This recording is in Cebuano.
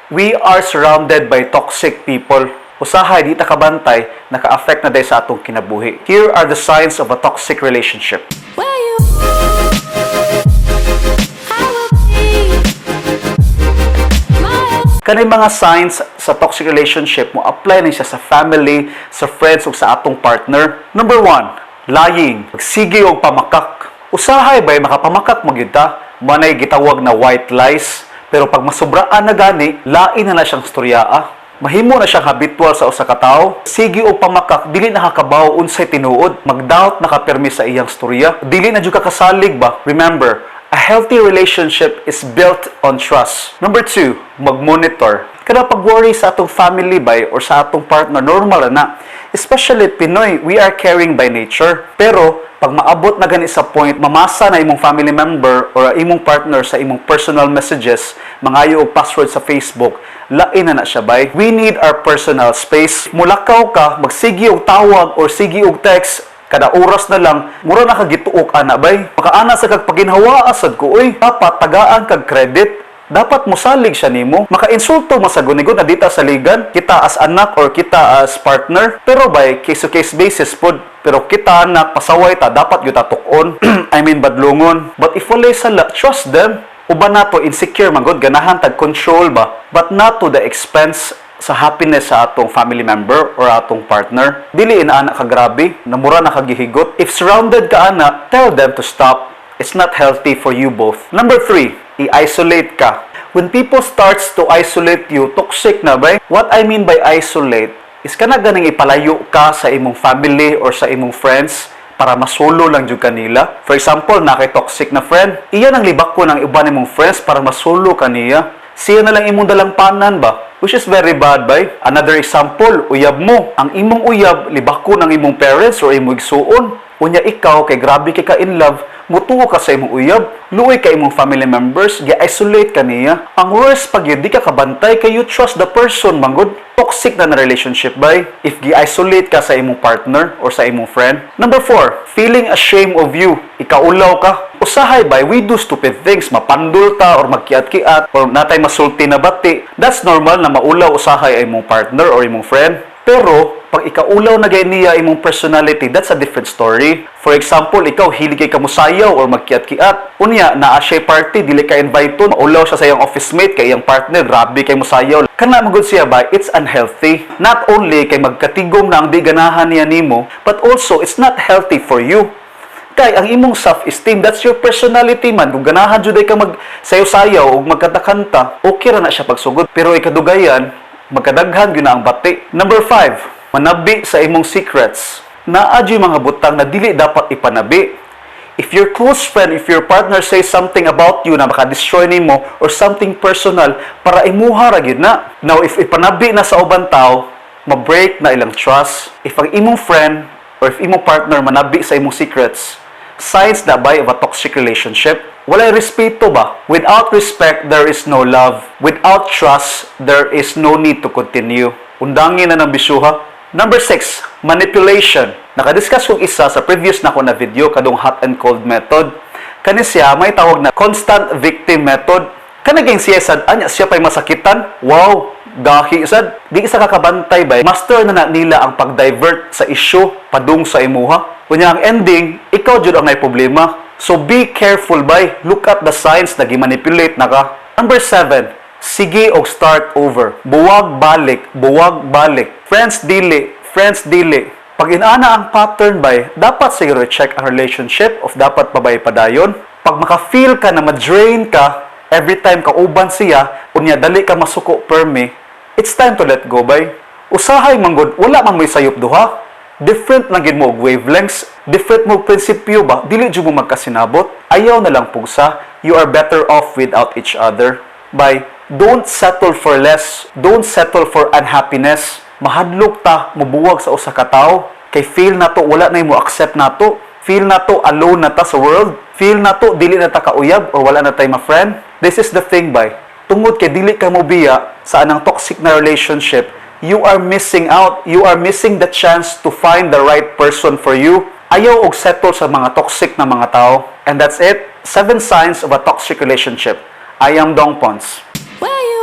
We are surrounded by toxic people. Usahay di ta kabantay, naka-affect na diay sa atong kinabuhi. Here are the signs of a toxic relationship. Where you I will be my Kanay mga signs sa toxic relationship mo apply ni siya sa family, sa friends ug sa atong partner. Number one, lying. Sige og pamakak. Usahay bay makapamakak magyud ta, manay gitawag na white lies. Pero pag masobraan na gani, lain na na siyang storyaa. Mahimo na siyang habitual sa usa ka tawo. Sige og pamakak, dili na kakabaw unsay tinuod. Magdoubt na ka permi sa iyang storya. Dili na jud ka kasalig ba? Remember, a healthy relationship is built on trust. Number two, mag-monitor. Kada pag-worry sa atong family bay or sa atong partner, normal na. Especially Pinoy, we are caring by nature. Pero, pag maabot na gani sa point, mamasa na imong family member or imong partner sa imong personal messages, mangayo og password sa Facebook, lain na na siya bay. We need our personal space. Mulakaw ka, magsigi og tawag or sige og text, kada oras na lang, mura na kagituok ana bay. Makaana sa kag paginhawa sad ko oy. Dapat tagaan kag credit. Dapat mosalig siya nimo. Makainsulto masagunigod na dita sa ligan, kita as anak or kita as partner. Pero bay case to case basis pod. Pero kita anak pasaway ta, dapat gyud ta tuk-on. I mean, badlungon. But if walay sala, trust them. Uban nato insecure man gud, ganahan tag control ba, but not to the expense sa happiness sa atong family member or atong partner. Dili ina ka grabe, namura na kagihigot. If surrounded ka ana, tell them to stop. It's not healthy for you both. Number three, i-isolate ka. When people starts to isolate you, toxic na ba? What I mean by isolate is kana ganing ipalayo ka sa imong family or sa imong friends para masulo lang jud kanila. For example, na kay toxic na friend, iya nang libako ng iba nimong friends para masulo kaniya. Siya na lang imong dalangpanan ba? Which is very bad, bay. Another example, uyab mo. Ang imong uyab, libako ng imong parents or imong igsuon. Unya ikaw, kay grabe kay ka in love, mutuo ka sa imong uyab, luoy ka imong family members, gi-isolate ka niya. Ang worst pag yun, di ka kabantay, kay you trust the person, manggod. Toxic na na relationship, bay. If gi-isolate ka sa imong partner or sa imong friend. Number four, feeling ashamed of you. Ikaulaw ka. Usahay bay, we do stupid things. Mapandul ta or magkiat-kiat or natay masulti na bati. That's normal na maulaw usahay ay imong partner or imong friend. Pero, pag ikaulaw na gay niya imong personality, that's a different story. For example, ikaw, hilig kay kamusayaw or magkiat-kiat. Unya, naa siya party, dili ka invite, maulaw siya sa iyang office mate, kay iyang partner, grabe kay musayaw. Kana magud siya ba, it's unhealthy. Not only kay magkatigom na ang di ganahan niya nimo, but also, it's not healthy for you. Kay ang imong self-esteem, that's your personality man. Kung ganahan jud ka mag sayaw-sayaw o magkanta-kanta, okay ra na siya pagsugod. Pero ikadugayan, magkadaghan gyud na ang bati. Number five, manabi sa imong secrets. Naa juy mga butang na dili dapat ipanabi. If your close friend, if your partner says something about you na maka-destroy nimo or something personal, para imuha ra gyud na. Now, if ipanabi na sa uban tao, ma-break na ilang trust. If ang imong friend or if imong partner manabi sa imong secrets, signs na bay of a toxic relationship. Walay respeto ba? Without respect, there is no love. Without trust, there is no need to continue. Undangin na ng bisyuha. Number six, manipulation. Nakadiscuss kong isa sa previous na ko na video, kadong hot and cold method. Kani siya, may tawag na constant victim method. Kanaging siya sad, anya siya pa'y masakitan. Wow, gahi sad. Di isa kakabantay ba? Master na na nila ang pag-divert sa issue padung sa imuha. Unya ang ending, ikaw jud ang may problema. So be careful bay. Look at the signs na gimanipulate na ka. Number seven, sige og start over. Buwag balik, buwag balik. Friends dili, friends dili. Pag inana ang pattern bay, dapat siguro check ang relationship of dapat pa bay padayon. Pag maka-feel ka na ma-drain ka, every time ka uban siya, unya dali ka masuko permi, it's time to let go bay. Usahay manggod, wala man mo'y sayop duha. Different lang gid mo og wavelengths, different mo og prinsipyo ba, dili jud mo magkasinabot. Ayaw na lang pugsa, you are better off without each other. Bay, don't settle for less, don't settle for unhappiness. Mahadlok ta mobuwag sa usa ka tawo kay feel nato wala na mo accept nato. Feel nato alone na ta sa world. Feel nato dili na ta kauyab or wala na tay ma-friend. This is the thing bay. Tungod kay dili ka mobiya sa anang toxic na relationship, you are missing out. You are missing the chance to find the right person for you. Ayaw og settle sa mga toxic na mga tao. And that's it. Seven signs of a toxic relationship. I am Dong Pons. Where you